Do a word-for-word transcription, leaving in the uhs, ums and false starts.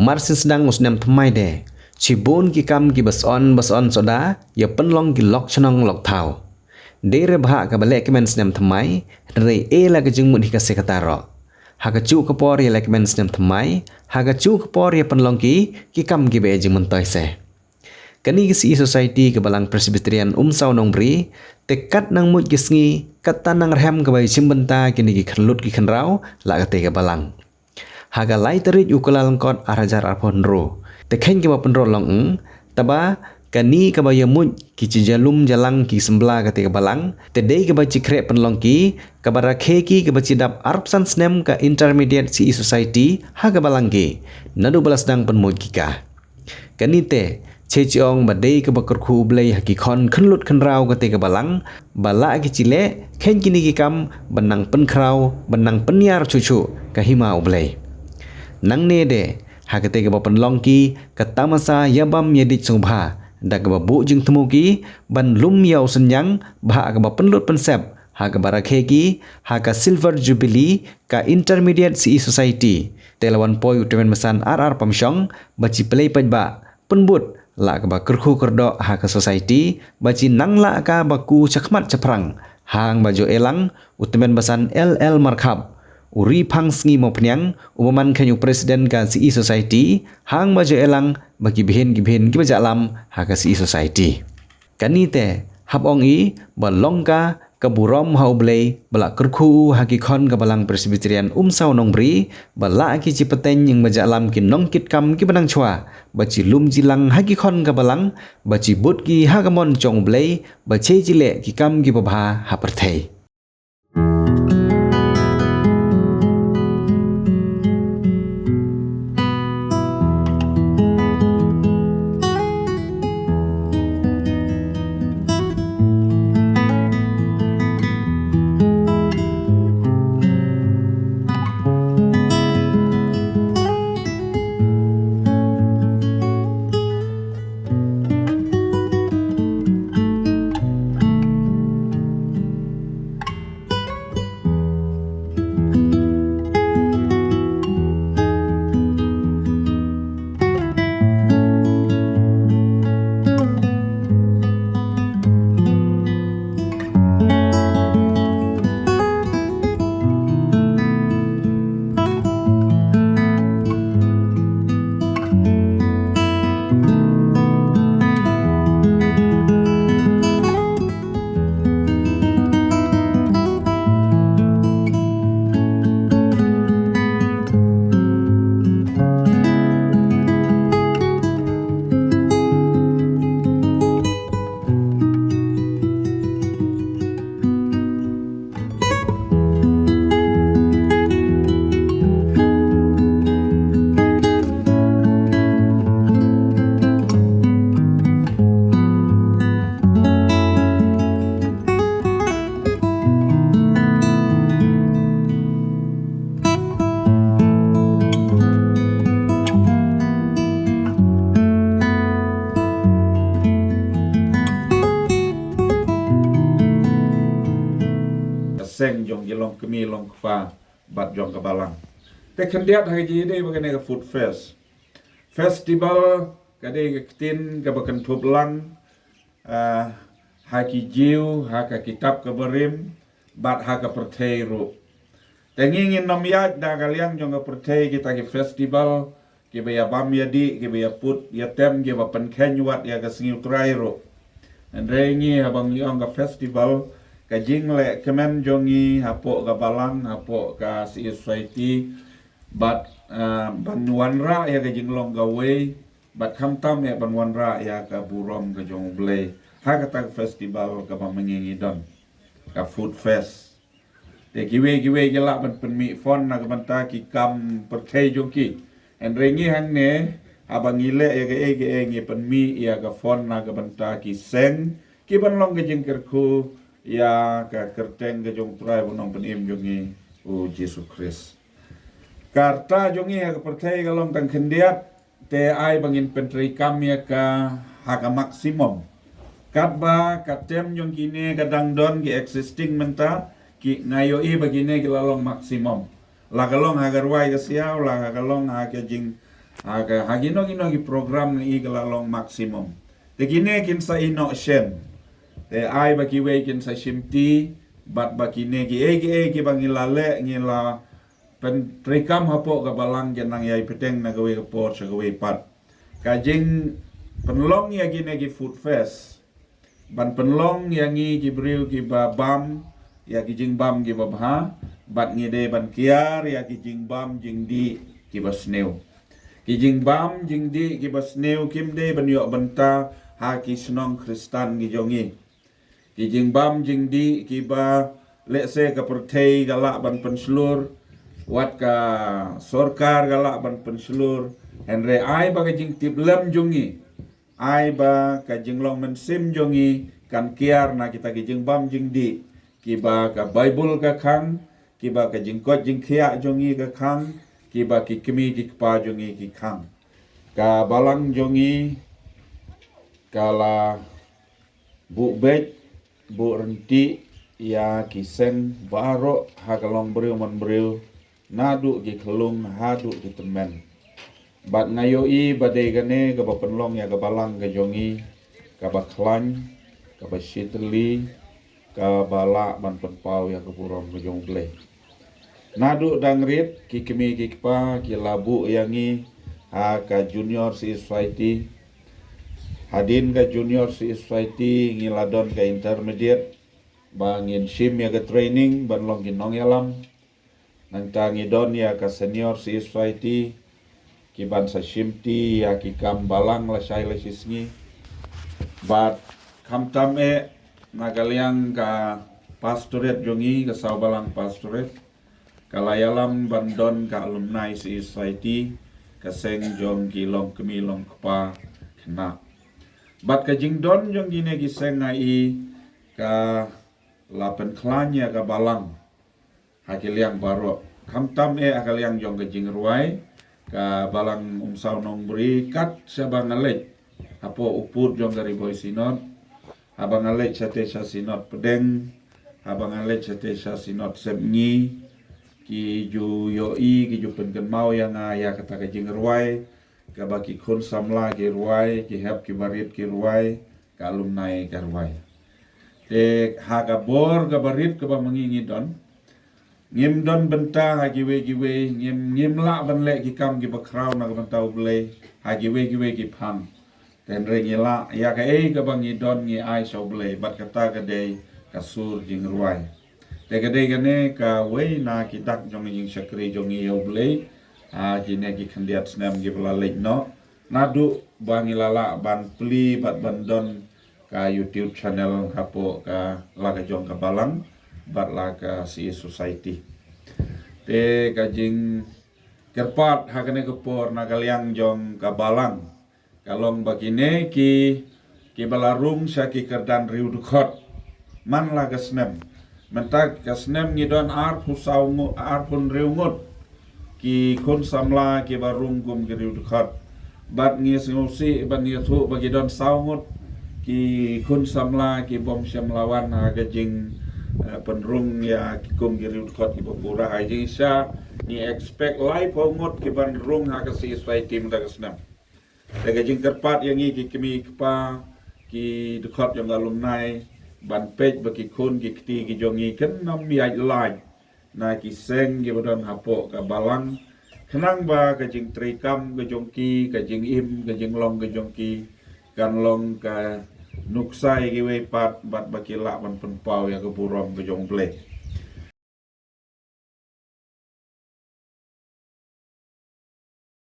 Mar syn sdang u snem thymmai de, shibun ki kam kiba sdang ba sdang sdang ïa pynlong ki lok shnong lok thaw. Dei re bha kaba leh kmen snem thymmai, hynrei e la ka jingmut hi ka se kata ruh. Ha ka juh ka por ïa leh kmen snem thymmai, ha ka juh ka por ïa pynlong ki, ki kam kiba e jingmyntoi se. Kane ka C E Society ka Balang Presbyterian Umsaw Nongbri, te kat nang mut ki sngi, kat ta nang rhem kaba ïa shim bynta kine ki khynlut ki khynraw, la kata ka balang. Ha ka lai tarik u Kyllalyngkot ar hajar arphew hynriew. Te khein kaba pynrol long eng, taba, kane kaba ïa mut ki chi jalum jalang ki sembla kata ka balang, te dei kaba chi khreh pynlong ki, kaba rakhe ki kaba chi dap arphew san snem ka Intermediate C E Society, ha ka balang ki. Naduh ba la sdang pynmut ki ka. Kane te, chi chi ong ba dei kaba kyrkhu u Blei ha ki khon khynlut khynraw kata ka balang, ba la ki chi leh, khein kine ki kam, ba nang pynkhraw, ba nang pynïar chuchu, ka hima u Blei. Nangne de, ha kata kaba pynlong ki, ka tamasa ïa bam ïa dih sngewbha, da kaba buh jingthmu ki, ban lum ïa u synñiang, ba ha kaba pynlut pynsep, ha kaba rakhe ki, ha ka Silver Jubilee, ka Intermediate C E Society. Te la wan poi u tymmen basan ar ar pamshong, ba chi pynleit paidbah, pynbud, la kaba kyrkhu kyrdoh ha ka society, ba chi nang la ka ba ku chakhmat chaphrang, hang ba ju elang, u tymmen basan L L Markhap, u Riphang Sngi Mawphniang, u ba man khein u president ka C E Society, hang ba ju elang, ba ki bhin ki bhin kiba jalam, ha ka C E Society. Kane te, hap ong i, ba long ka, ka burom ha u Blei, ba la kyrkhu u ha ki khon ka Balang Presbyterian Umsaw Nongbri, ba la ki chi pateng ïing ba jalam ki nongkit kam kiba nang chwa, ba chi lum chi lang ha ki khon ka balang, ba chi bud ki ha ka mon jong u Blei, ba chi chi leh ki kam kiba bha ha pyrthei. Ka seng jong ki long kmie long kpa, bad jong ka balang. Te khyndiat ha ka jingïadei bad kane ka Food Fest. Festival, ka dei ka ktien kaba kynthup lang, ah, ha ki Jiw, ha ka kitab ka barim, bad ha ka pyrthei ruh. Te ngi ngin nym ïaid da ka liang jong ka pyrthei kita ki festival, kiba ïa bam ïa dih, kiba ïa put, ïa tem, kiba pynkheiñ wat ïa ka sngi U Trai ruh. Hynrei ngi haba ngi ong ka festival, ka jingleh kmen jong ngi hapoh ka balang, hapoh ka C E Society, bad, ah, ban wanrah ïa ka jinglong kawei, bad khamtam ïa ban wanrah ïa ka burom ka jong U Blei. Ha kata ka festival kaba mynta ngi don. Ka Food Fest. Te kiwei kiwei ki lah ban pynmih fund na ka bynta ki kam pyrthei jong ki. Hynrei ngi hangne, haba ngi leh ïa kaei kaei ngi pynmih ïa ka fund na ka bynta ki seng, ki ban long ka jingkyrkhu, ïa ka kyrteng ka jong U Trai bad U Nongpynim jong ngi, U Jisu Khrist. Ka rta jong ngi ha ka pyrthei ka long tang khyndiat, te ai ba ngin pyntreikam ïa ka ha ka maximum. Katba ka tem jong kine ka dang don ki existing mynta, ki nga ïohi ba kine ki la long maximum. La ka long ha ka rwai ka siaw, la ka long ha ka jing, Ha ka, ha kino kino ki program nga i ka la long maximum. Te kine kin sa ïeh noh shen. Te ai ba kiwei kin sa shimti, bad ba kine ki ei ki ei ki ba ngi la leh, ngi la pyntreikam hapoh ka balang, kin nang ïai bteng na kawei ka por sha kawei pat. Ka jingpynlong ïa kine ki food fest ban pynlong ïa ngi ki briew ki ba bam ïa ki jingbam ki ba bha, bad ngi dei ban kiar ïa ki jingbam jingdih ki ba sniew. Ki jingbam jingdih ki ba sniew kim dei ban ïoh bynta ha ki shnong Khristan ki jong ngi. Ki jingbam jingdih ki ba lehse ka pyrthei ka lah ban pynshlur, wat ka sorkar ka lah ban pynshlur, hynrei ai ba ka jingtiplem jong ngi, ai ba ka jinglong mynsiem jong ngi kan kiar na kita ki jingbam jingdih ki ba ka Baibl ka khang, ki ba ka jingkoit jingkhiah jong ngi ka khang, ki ba ki kmie ki kpa jong ngi ki khang. Ka balang jong ngi ka la buh beit, buh ryntih ïa ki seng baroh ha ka long briew man briew, naduh ki khyllung haduh ki tymmen. Bad nga ïohi ba dei kane ka ba pynlong ïa ka balang ka jong ngi ka ba khlaiñ, ka ba shitylli, ka ba lah ban pynpaw ïa ka burom ka jong U Blei. Naduh dang rit ki kmie ki kpa ki la buh ïa ngi ha ka Junior C E Society. Hadien ka Junior C E Society ngi la don ka intermediate, ba ngin shim ïa ka training ban long ki nongïalam. Nangta ngi don ïa ka Senior C E Society, ki ban sa shimti ïa ki kam balang lashai lashisngi. Bad khamtam eh na ka liang ka pastorate jong ngi, ka Sawbalang Pastorate, ka la ïalam ban don ka Alumni C E Society, ka seng jong ki longkmie longkpa khynnah. Bad ka jingdon jong kine ki seng nga i ka la pynkhlaiñ ïa ka balang ha ki liang baroh. Khamtam eh ha ka liang jong ka jingrwai, ka balang Umsaw Nongbri, kat shaba nga leit hapoh u pud jong ka Ri Bhoi Synod, haba nga leit shatei sha Synod Pdeng, haba nga leit shatei sha Synod Sepngi, ki ju ïohi, ki ju pynkynmaw ïa nga ïa kata ka jingrwai, kaba ki khun samla ki rwai, ki hep ki barit ki rwai, ka alumni ka rwai. Te ha ka bor ka barit kaba ma ngi ngi don, ngim don bynta ha kiwei kiwei, ngim, ngim lah ban leh ki kam ki bakhraw na ka bynta U Blei ha kiwei kiwei ki phang. Te hynrei ngi lah, ïa kaei kaba ngi don ngi ai sha U Blei, bad kata ka dei ka sur jingrwai. Te ka dei kane kawei na ki dak jong ka jingshakri jong ngi ïa U Blei ha kine ki khyndiat snem kiba la leit noh, naduh ba ngi la lah ban plie bad ban don ka YouTube channel hapoh ka, la ka jong ka balang bad la ka C E Society. Te ka jingkyrpad ha kane ka por na ka liang jong ka balang ka long ba kine ki, kiba la rung sha ki kyrdan riewdkhot man la ka snem. Mynta ka snem ngi don arphew saw ngut, arphew hynriew ngut ki khun samla kiba rung kum ki riewdkhot. Bad ngi sngewsih bad ngi ïathuh ba ki don saw ngut ki khun samla ki bym shym la wan ha ka jing, eh, pynrung ïa ki kum ki riewdkhot kiba pura ha jingshisha. Ngi expect laiphew ngut ki ban rung ha ka C E Society mynta ka snem. Te ka jingkyrpad ïa ngi ki kmie ki kpa, ki dkhot jong ka alumni, ban peit ba ki khun ki kti ki jong ngi kin ym ïaid lait na ki seng kiba don hapoh ka balang, khnang ba ka jingtreikam ka jong ki, ka jingim ka jinglong ka jong ki kan long ka nuksa ïa kiwei pat, bad ba ki lah ban pynpaw ïa ka burom ka jong U Blei.